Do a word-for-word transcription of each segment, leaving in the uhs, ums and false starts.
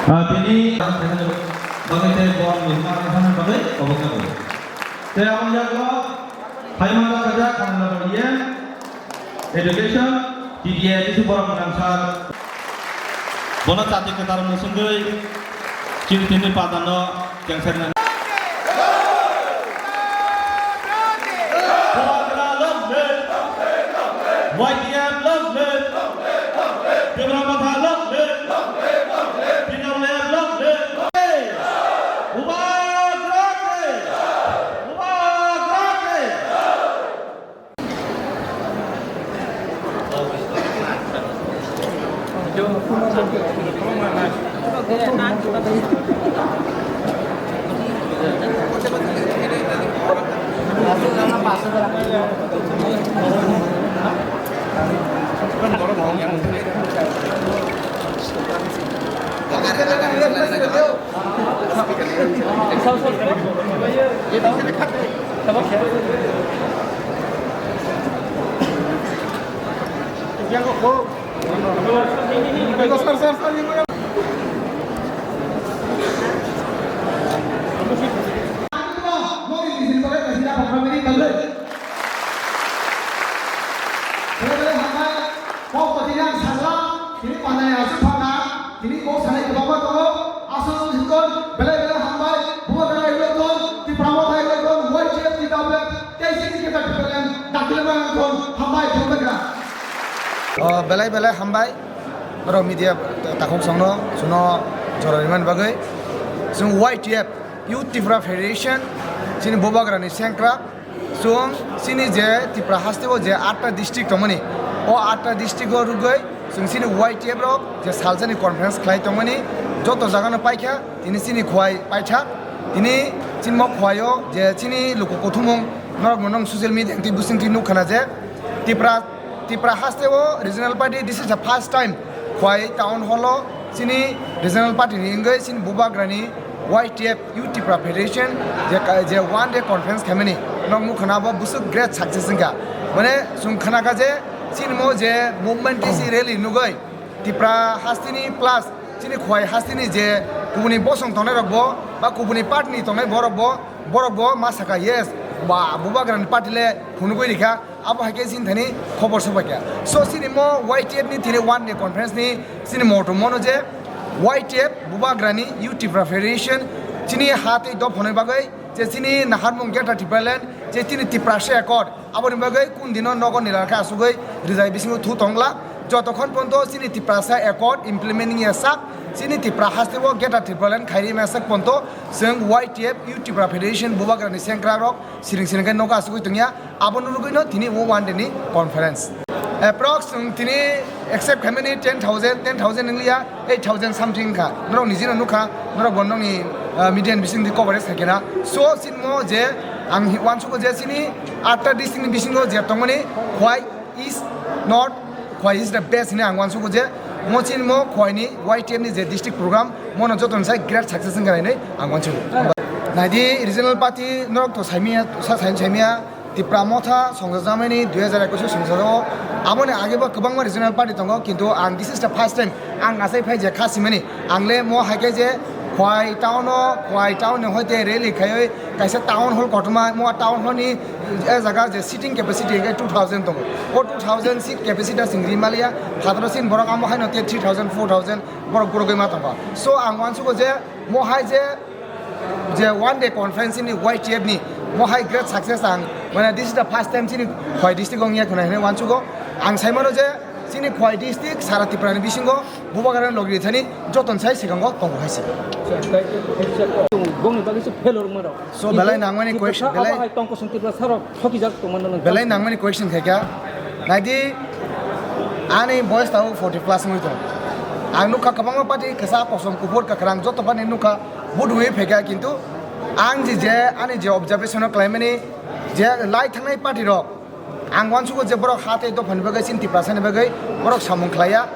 Ah, tini bagwi tei borokni ma thangna bagwi kobokna bo. Tei aboni yago phaima kajak Honorable E M, Education, T D A, bisi borok gwnang sir. Bono chati kwtal mwswngwi chini tini padano kengkherna. Bubagra long live! Y T F long live! Tipra Motha long live! T W F long live! Bubagra ki! Bubagra ki! Kok kwthwini ang sakla, tini kok sanai kwbangma tongo, aswk wngkon, belai belai hambai, Bubagra Youth Front, Tipra Motha Youth Front, Y T F, T W F, tei chini keta Tipraland, dakti lamani wngkon, hambai, thangbaikha. O, belai belai hambai, oro media takhuk songno, chuno jora rimani bagwi, chwng Y T F, Youth Tipra Federation, chini Bubagrani sengkrak, Chwng chini je Tripura haste o je atta district tongmani, o atta district o rwgwi chwng chini Y T F rok je salsani conference khlai tongmani, joto jagano paikha, tini chini Khowai paithak, tini chini mo Khowai o je chini luku kuthumung norok no nong social media twi bwswng twi nukha na je Tripura Tripura haste o regional party, this is the first time Khowai town hall o chini regional party ni wngwi chini Bubagrani Y T F Youth Tipra Federation je ka-, je one day conference khaimani, nok nukha na bo bwswk great success wngkha. Mane chwng khana kha je chini mo je movement T C rally nugwi Tripura hasteni plus chini Khowai hasteni je kubuni bosong tongnai rok bo ba kubuni party ni tongnai borok bo, borok bo ma sakha yes ba Bubagrani party le phunugwi rikha. Abo hai khe chini thani khobor sopaikha. So, chini mo Y T F ni thini one day conference ni chini motto mono je Y T F Bubagrani Youth Tipra Federation chini ha tei dophani bagwi je chini naharmung Greater Tipraland je chini Tiprasa Accord aboni bagwi kun dino nogo nilal khe asugwi rijai bisingo thu tongla. Jotokhon ponto chini Tiprasa Accord implementing ya sak chini Tipra haste o Greater Tipraland khairi masak ponto chwng Y T F Youth Tipra Federation Bubagrani sengkrak rok siring siring khe nogo asugwi tongya. Abono rwgwino tini o one day ni conference. Approx chwng tini accept khaimani ten thousand, ten thousand wngya, eight thousand something wngkha. Norok nijino nukha, norok bo nokni, ah, media ni bisingtwi coverage khaikhe na. So, chini mo je ang hi-, uansugo je chini atta district ni bisingo je tongmani Khowai is not, Khowai is the best hinwi ang uansugo je mo chini mo Khowai ni Y T F ni je district program mono joto ni sai great success wngkha hinwi ang uansugo. Naidi regional party norok to saimanya, sa saimanya. Tipra Motha songjakjakmani dui hajar ekwis o songjago. Aboni age bo kwbangma regional party tongo, kintu ang this is the first time ang achai phai je kha simani. Ang le mo hai khe je Khowai town o, Khowai town ni hoite rally khaiwi kaisa town hall kotorma, mo town hall ni e jaga je seating capacity hwnkhe two thousand tongo. O two thousand seat capacity sing ri maliya, phataro sin borok amo haino te three thousand, four thousand borok gurugwi ma tongo. So ang uansugo je mo hai je je one day conference ni Y T F ni mo hai great success ang, mane, this is the first time chini Khowai district o wngya khwna hinwi uansugo. Ang saimano je chini Khowai district sara Tripura ni bisingo Bubagrani logi thani joton sai sikango tongo hai se. Bongni bagwi se failure wngma rok. So, belai nangmani question, abo belai hai tongkosong Tripura sarok thokijak tongmano nang. Belai nangmani question khaikha. Naidi, ani boyes tabuk forty plus wngwi tongo. Ang nukha kwbangma party kwchak, kosom, kuphur, kwkhwrang joto party nukha. Vote rwi phaikha, kintu ang je, je ani je observation o khlaimani je lai thangnai party rok, ang uansugo je borok ha tei dophani bagwi chini Tiprasani bagwi borok samung khlaiya,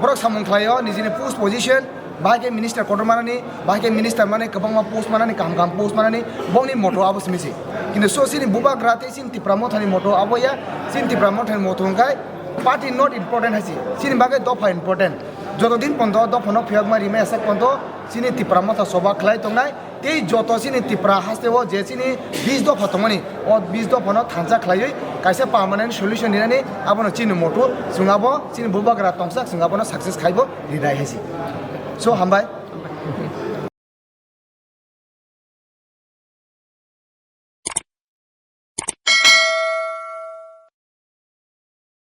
borok samung khlaio nijini post position, bahai khe minister kotor manani, bahai khe minister manwi kwbangma post manani, kaham kaham post manani, bongni motto abo simi se. Kintu so chini Bubagra tei chini Tipra Mothani motto abo ya, chini Tipra Mothani motto hwnkhe party not important hai se, chini bagwi dopha important. Joto din ponto dophano phiyokma rimai aswk ponto chini Tipra Motha Sabha khlai tongnai, tei joto chini Tipra haste o je chini bis dopha tongmani, o bis dopha no thansa khlaiwi kaisa permanent solution rinani abono chini moto, chwng abo chini bubagra tongsak, chwng abono success khaibo rinai hai se. So, hambai.